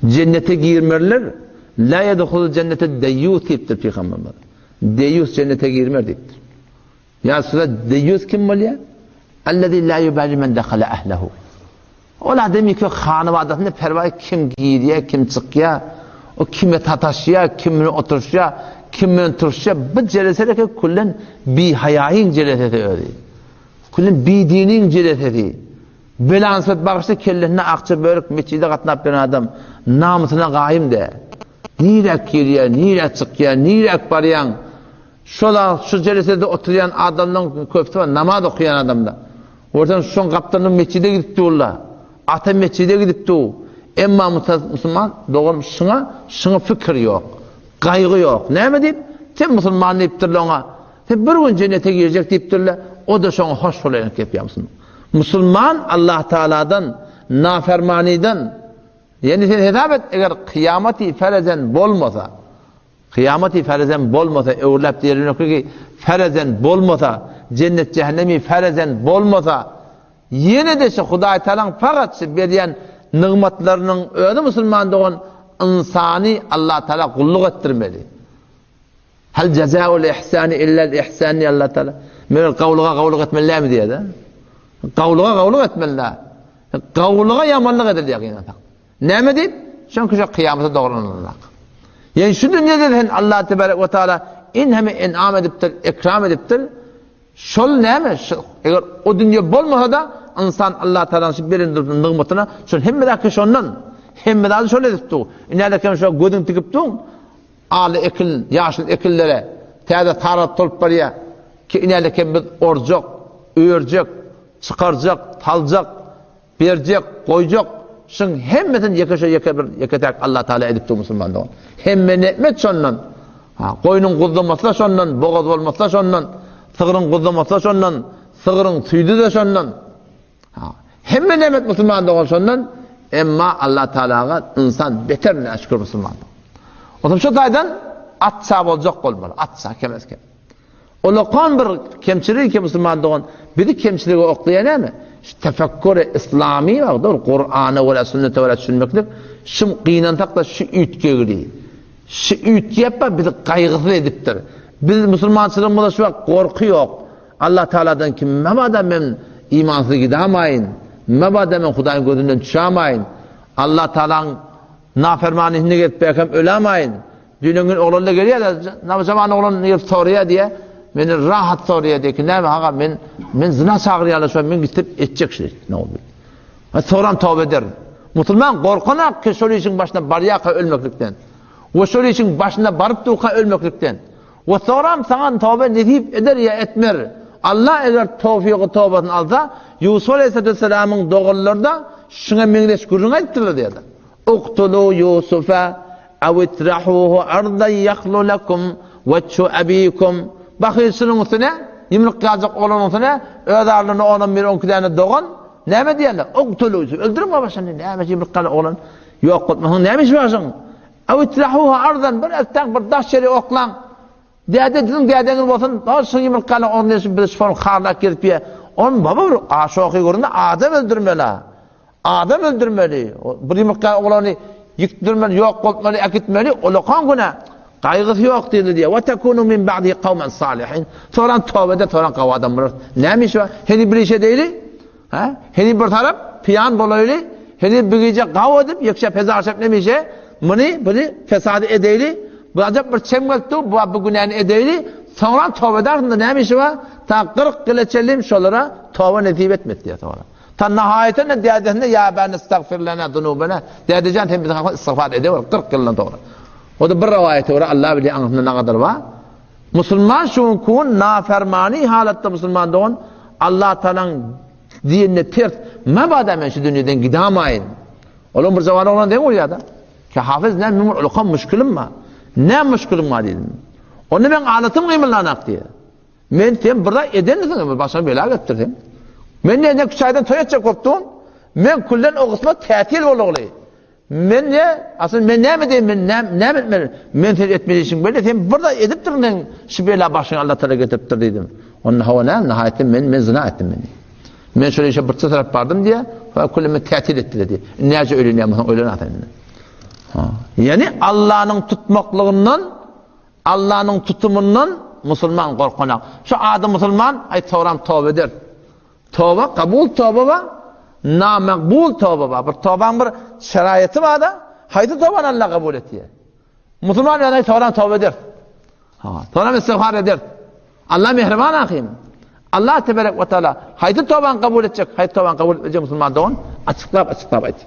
Jennete girmerler, La yedhulul jennete deýýus diýipdir pygamberimiz. Deýýus jennete girmer diýipdir. Ýa size deýýus kim bolýar? Allazi la yubali men dakhala ahlehu. Ol adam ki hanabadasyna perwaý kim girýär, kim çykýar, o kime sataşýar, kim bilen oturyşýar, kim bilen turuşýar, bu jeleseleke küllen bihaýaýyň jelesesi özi. Küllen bidiniň jelesesi. Belansat bagyşly kellesinde akja börük metjide gatnap ýören adam namysyna gaýym dä. Niräk girýär, nirä çykýar, niräk barýaň? Şol şu jelesede oturýan adamlaryň köpüsi bar, namaz okaýan adamlar. Görseň şoň gapdalynda metjide gidip durlar. Ata metjide gidip dur. Emma musulman doganym şuňa, şuňa pikir ýok. Gaýgy ýok. Näme diýip? Sen musulman diýipdirler oňa. Sen bir gün jennete girjek diýipdirler. O-da şoňa hoş bolaýan gepýär musulman. Musulman Allah Taaladan nafermanydan ýani sen hesap et eger kyýamaty ferezen bolmasa kyýamaty ferezen bolmasa öwrüläp diýerler ki ferezen bolmasa jennet jähennemi ferezen bolmasa ýene de şu Hudaý Taalaň fakat şu berýän nygmatlarynyň özi musulman dogan ynsany Allah Taala gulluk etdirmeli. Hal jazaul ihsani illel ihsan diýýär Allah Taala. Meger gawluga gawluk etmeli dälmi diýýär-de. Gawluga gawluk etmeli däl. Gawluga ýamanlyk edilýär gynansak. Näme diýip? Çünki şu kyýamata dogrulanylak. Ýani şu dünýede sen Allah tebarek we taala inheme en'am edipdir, ekram edipdir. Şol näme? Şu, eger o dünýe bolmasa-da ynsan Allah Taalanyň şu beren nygmatyna şol hemme zat şondan. Hemme zady şol edip dur. Ine şu gözüň tikip dur. Aly ekin, ýaşyl ekinlere täze sarat dolup barýar. Ki inälekem biz orjak, örjek, çykarjak, saljak, berjek, goýjak. Şuň hemmesini ýeke şo ýeke bir ýeke-täk Allah Taala edip dur musulman dogan. Hemme ne'met şondan. Ha, goýnuň guzlamasy-da şondan, bogaz bolmasy-da şondan, sygryň guzlamasy-da şondan, sygryň süýdi-de şondan. Hemme nemet musulman dogan şondan, emma Allah Taalaga insan beter näşükür musulman. Otam şu taýdan atça boljak bolmaly, atça kemez kem. Ulakan bir kemçilik ki musulman dogan bizi kemçilige oklaýan näme? Şu tefekkür islami bardyr, Kur'ana görä, sünnete görä düşünmeklik, şu gynansak da şu üýtgegli. Şu üýtgäp bizi gaýgysyz edipdir. Biz musulmançylygymyzda şu wagt gorky ýok. Allah Taaladan kim mabada men imansyz gidamaýyn, mabada men Hudaýyň gözünden düşamaýyn, Allah Taalaň nafermanysyny gelip belkem ölamaýyn. Düýnen gün oglanlar gelýär, namajaman oglan gelip soraýar diýe, meni rahat soraýar diýe ki, näme aga men men zina çagyrýarlar şo men gitip etjek şeý. Ne oldu? Ha soram toba ederin. Musulman gorkanak ki şol işiň başyna barýarka ölmeklikden. We şol işiň başyna baryp durka ölmeklikden. We soram saňa toba nesip eder ýa etmer. Allah eger towfygy tobasyny alsa, Ýusup aleýhissalatu wessalamyň doganlary-da şuňa meňzeş gürrüň aýdypdyrlar diýýärler. Uktulu Ýusufa aw itrahuhu ardan ýahlu lekum wejhu abikum. Bahyl şunuň üstüne, ýumruk ýaljak oglanyň üstüne, öz aralarynda onam bir onki däne dogan, näme diýýärler? Uktulu Ýusuf, öldüriň babaşyny, näme ýumruk ýaly oglan ýok bolmasyň, näme işi bar şuň? Aw itrahuhu ardan, bir eltseň bir daş ýere oklaň. Däde siziň dädeňiz bolsun, ol şu ýumurtgany orny şu bir şol harlap gezip ýe. On baba bir aşoky göründe adam öldürmeli. Adam öldürmeli. Bir ýumurtga oglany ýykdyrmaly, ýok bolmaly, äkitmeli, olakan günä. Gaýgysy ýok diýdi diýe. Wa takunu min ba'di qawman salihin. Soran toba eder, soran gawy adam bolar. Näme işi bar? Heni bir işe deýli. Hä? Heniz bir tarap piýan bolaýly, heniz bir gije gaw edip, ýekşep hezarşep nemişe, muny, buny fesady edeýli, bu ajap bir çem gelip dur, bu bu günäni edeýli, soňra toba edersiň-de näme işi bar? Ta 40 ýyla çenli şolara toba nesip etmedi diýýär soňra. Ta nahaýatynda dädesine ýa bani istagfir lana zunubana, dädejan sen biziň hakymyzda istigfar edewer 40 ýyldan soňra. O-da bir rowaýata görä Allah bilýär aňyrsynda nagadyr bar. Musulman şu günki gün nafermany halatda musulman dogan Allah Tagalaň diýenine ters mabada men şu dünýeden gidamaýyn. Olam bir jawan oglan deň bolýar-da. Ki hafyz näme meň bir ulakan müşkilim bar. Näme müşkiliň bar diýdim. Onda meň alatym gymyldanak diýýär. Men sen bir zat edensiň, başyňa bela getirseň. Men näme küçäýden toý etjek bolup durun. Men külden o gysma tätil bolagly. Men ne, asyl men näme edeýin, men näme, näme etmeli? Men sen etmeli işiň belli, sen bir zat edipdirin, men şu bela başyňa Allah Taala getiripdir diýdim. Onda hawa näme, nahaýatda men men zyna etdim men. Men şol işe birçe tarap bardym diýe, fa kulli men tätil etdi diýdi. Näce öýlenýän bolsaň öýlen ata indi. Ýani Allanyň tutmaklygyndan, Allanyň tutumyndan musulman gorkanak. Şu ady musulman, aý soram toba eder. Toba, kabul toba bar, namakbul toba bar. Bir tobaň bir şeraýaty bar-da, haýsy tobany Allah kabul etýär? Musulman ýagdaý soran toba eder. Ha, soran istigfar eder. Allah mehriban ahim. Allah teberek we taala haýsy tobany kabul etjek, haýsy tobany kabul etmejek musulman dogan açyklap açyklap aýt.